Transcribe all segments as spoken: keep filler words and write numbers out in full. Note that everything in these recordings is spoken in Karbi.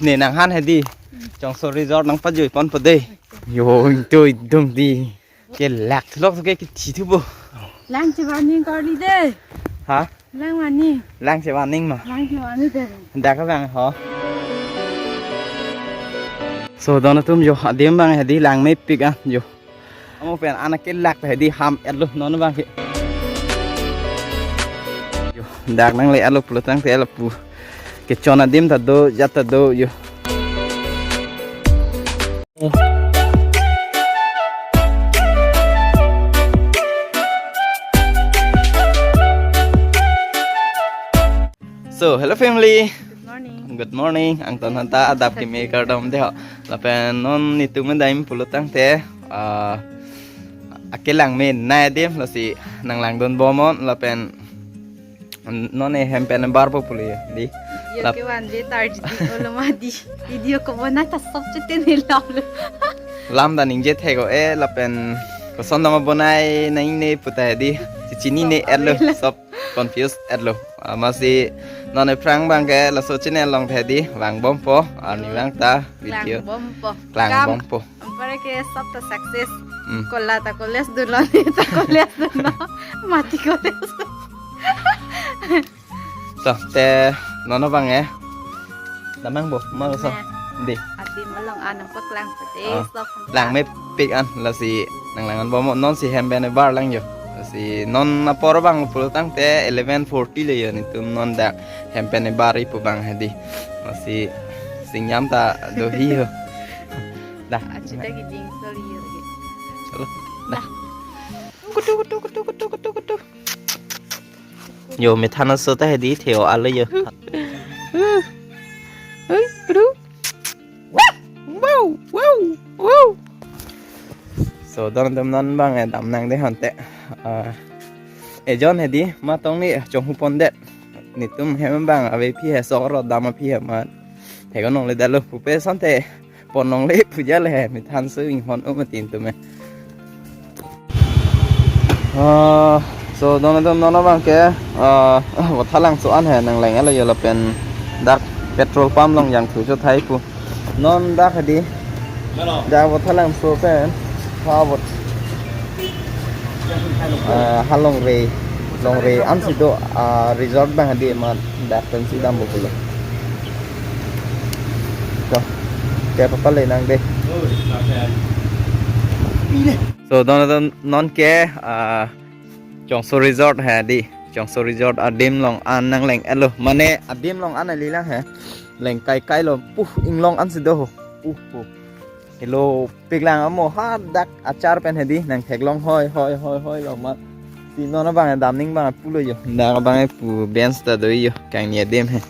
Ne nang han hedi. Chongso Resort nangpajui ponpo de. Yo, ito idung di. Ke lak thulok ke kithi thupo. Lang chevan ning kali de. Ha? Lang van ning. Lang chevan ning ma. Lang chevan ning de. Dak abang ho. So, don atum yo, adim abang hedi langmepik an yo. Amo pen anak ke lak hedi ham etlo non abang ke. Yo, dak nangle-etlo pulotangte lapu. Kechon adim ta do, jat ta do yo. So, hello family. Good morning. Good morning. Angton hanta adap keme kardom de ho. Lapen non nitum daim pulotangte, ah, akelang me nai adim lasi nanglangdun bomnon lapen non e hem pen barpo pulo ya di. Video lap- kevan je tarji di olo ma di. Video kebonai ta sop chete ne lalo. Lam ta ningje thek-o e lapen koson dama bonai nangne puta di. Chechinine etlo, sop confuse etlo. Amatsi non aphrang abang ke laso channel along hedi vangbompo, arni abang ta video klangbompo. Klangbompo. Kam ampara ke sop ta success. Hmm. Kola ta college dunlo, ne ta college dunlo. Mati college. So, te non abang e. Damang bo, mal so. Nah. Di. Adim along an paklang pete, ah, sop. Langmepik an lasi nanglang-an bomnon si hem pen barlang yo. Lasi non apor abang pulotangte eleven forty le yo, nitum non dak hem pen bari pu abang hedi. Lasi singjam ta do hi ho. Dah. Achuta giding soli yo. Chalo. Dah. Kutu, kutu, kutu, kutu, kutu, kutu. Yo, methan aso ta hedi theo alo yo. Wow, wow, wow. So, don atum non abang e damnang de hante. Ah, ejon hedi matong ni chonghu pondet. Nitum hem abang avephi he sok ro dam aphi he ma. Thek-o nongle dalo pupe sante. Pon longle puja le he, methan su inghon o matin tume. Ah, so, don atum non abang ke, ah, Vothatlangso an he nanglang-etlo yo lapen dak petrol pump along jangthu chothai pu. Non dak hedi. Dak Vothatlangso pen. Ha Vot. Ah, ha Longre. Longre ansi do, ah, resort abang hedi ma. Dak pensi dampo pulo. To, ke papa le nang de. So, don, don, non ke, ah, Chongso Resort hedi. Chongso Resort adim along an nanglang-etlo. Mane adim along an ali lang he. Leng kai kai lo. Puh, inglong ansi do ho. Puh, puh. Helo, piklang amo hadak achar pen hedi nangtheklong hoi, hoi, hoi, hoi lo ma. Si non abang damning abang pulo yo. Dak abang pu bench ta do yo. Kangni adim he.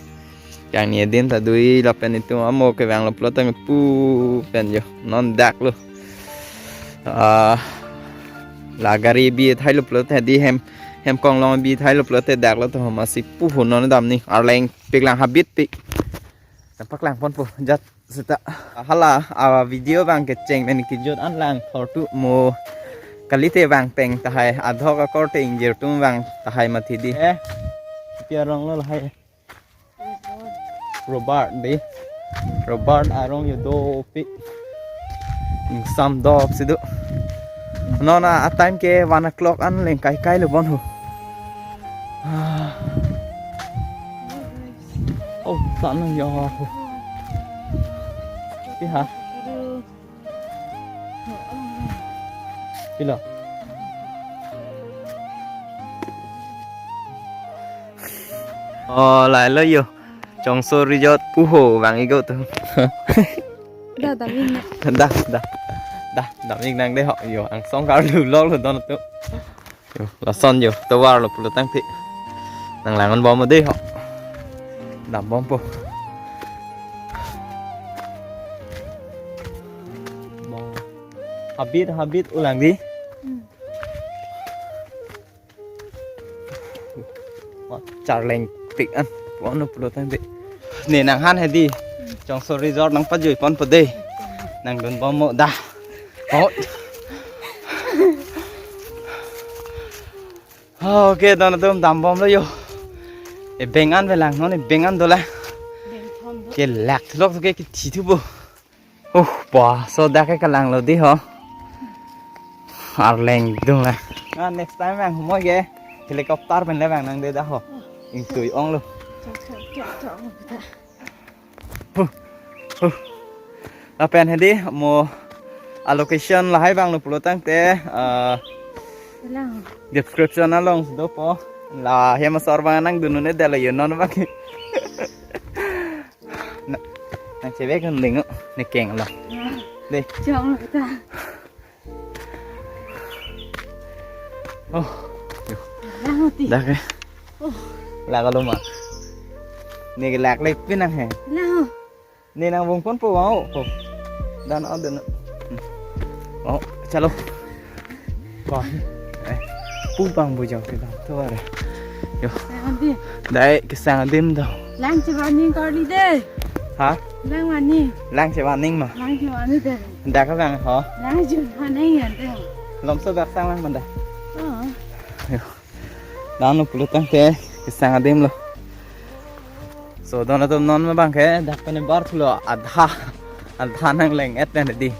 Kangni adim ta do lapen itum amo kevanglo pulotangte pu pen yo. Non dak lo. Ah, la gari bi thailo pulote hedi hem, hem konglong bi thailo pulote dak lo to, amatsi pu ho non damning arleng piklang habit pik. Paklang ponpo jat seta. Hala, a video abang kecheng pen kejut an lang thortu mo. Kalite abang peng tahai, adhok akorte ingjir atum abang tahai mathi di. Eh, pi arong lo lahai. Robert di. Robert arong yo dopik. Ingsam dopsi do. Non a time ke one o'clock an leng kai kai lo bon ho. Ah. Oh, sana ya ho. Pi ha. Pilo. Oh, lahelo yo. Chongso Resort pu ho abang igo tu. Dah, dah, ini. Dah, dah. Dah, damning nang de ho. Yo, angsong karlu lok lo don tu. Yo, lason yo, tovar lo pulotangte. Nanglang-an bom de ho. Dambompo. Bom. Habit, habit ulang di. Hmm. Wah, charleng pik an. Wah, no pulotangte. Ne nang han hedi. Chongso Resort nangpajui ponpo de. Nangdun bommo dah. Oh. Ah, okay, don atum dambomlo yo. E beng an velang, non e beng an dolang. Beng thon do. Kelak lok ke kithi thupo. Uh, pa, so dak ke kalang lo di ho. Arleng dung la. Ah, next time vang humoi ke helicopter pen le vang nang de dak ho. Ingtui ong lo. Chok, chok, chok, chok, chok. Huh, huh. Lapen hedi mo a location lahai vanglo pulo tangte, ah, Lang. Description along si dopo. La hem asor vang nangdun un-e det lo yo non vang. Na, nangchevek un ding o, ne keng lo. Ah. De. Chong lo ta. Oh. Lang ti. Dak ke. Oh. Lak lo ma. Ne kelak le pin nang he. Lang. Ne nang vung ponpo vang o. Ko. Dan o dan. Hmm. Oh, chalo. Ko. Eh. Pu bang bu jong ke dam to are. Yo. Sang adim. Dai kesang adim do. Lang chevan ning kali de. Ha? Lang van ning. Lang chevan ning ma. Lang chevan ning de. Dak ke vang ho. Lang chevan ning yan de. Lom so dak sang lang manda. Oh. Yo. Dan lo pulo tangte kesang adim lo. So, don atum non ma bang ke dak pen bar thulo adha. Adha nang leng-et pen di.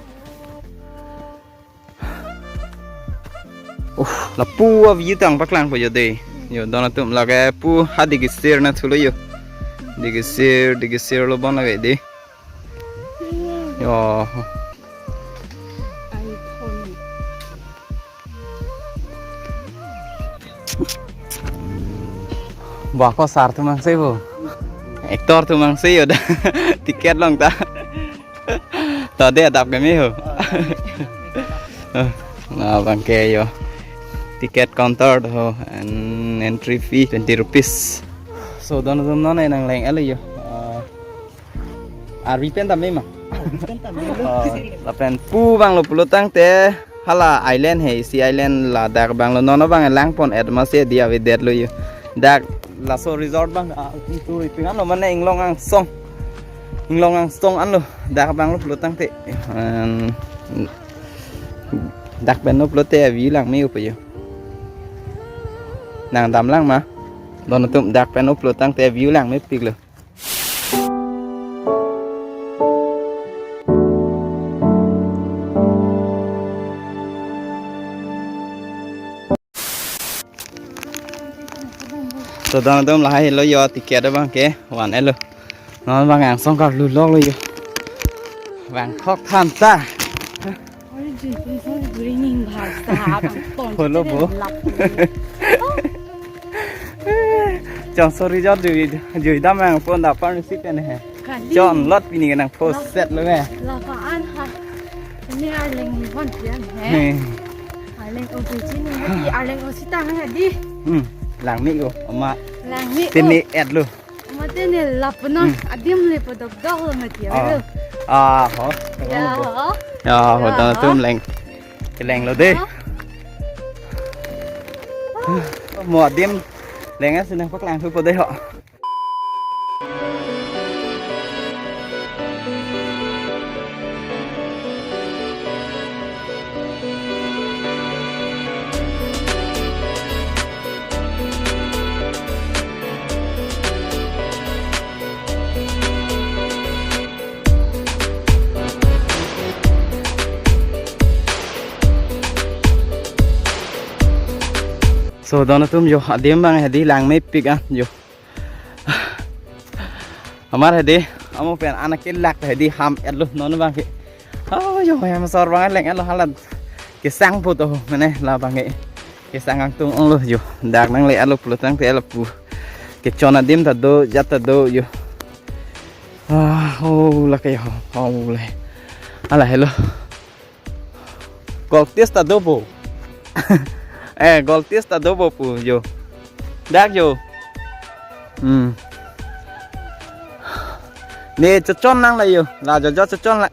Uh, lapu a view tang paklang po yo de. Yo, don atum lake pu ha Digisir na thulo yo. Digisir, Digisir lo bon lake di. Yo. Ba ko sar atum angse bo. Actor atum angse yo da. Ticket long ta. To de adap kami ho. Na bang ke yo. Ticket counter ho and entry fee twenty rupees. So don don non nang leng-et lo yo. Ah, arvi pen tame ma. Arvi pen tame lo. Oh, lapen pu vanglo pulo tangte hala island he, isi island ladak vanglo, non vang lang pon-et ma si di avedet lo yo. Dak laso resort vang, ah, itu iping anlo mane Inglong Angsong. Inglong Angsong anlo dak vanglo pulo tangte. Em, dak pen lo pulote view langme-o po yo. Nang dam lang ma. Don atum dak pen lo pulo tangte view langmepik lo. So don atum lahai lo yo, ticket abang ke van-et lo. Non vang angsong karlu lok lo yo. Vang thok than ta. Oi, jui, jui, jui, ringing bhai sahab, ang ton Hello, chete bo. Lap. Chongso resort jui, jui dam ang pon da par si pen he. Kali. Chon lot pini kenang post set lo me. Lapa an ha. Ini arleng ni hon pian he. Hmm. Arleng o tu chini hadi, arleng o sitang hadi. Hmm. Langme-o, ama. Langme-o. Tini et lo. Mate ne lap non, hmm, adim le podok dok lo mati. Ah. Alo. Ah, ho. Ya, ho. Ya, ho, ya, dan ho. Atum leng. Keleng lo de. Ha? Mo adim leng asi nang paklang thupo de ho. So, don atum yo, adim bang hedi langmepik an yo. Amar hedi, amo pen anak kelak hedi ham-et lo non bang ke. Oh, yo, hem asor bang leng-et lo halat. Kesang po to, mane la bang ke. Kesang angtung ong lo yo. Dak nangle-et lo pulo tangte lapu. Kechon adim ta do, jat ta do yo. Ah, oh, lake ho. Oh, le. Ala hello. Goltis ta do bo. Eh, goltis ta do bo pu yo. Dak yo. Hmm. Ne chochon nang la yo. La jo jo chochon la.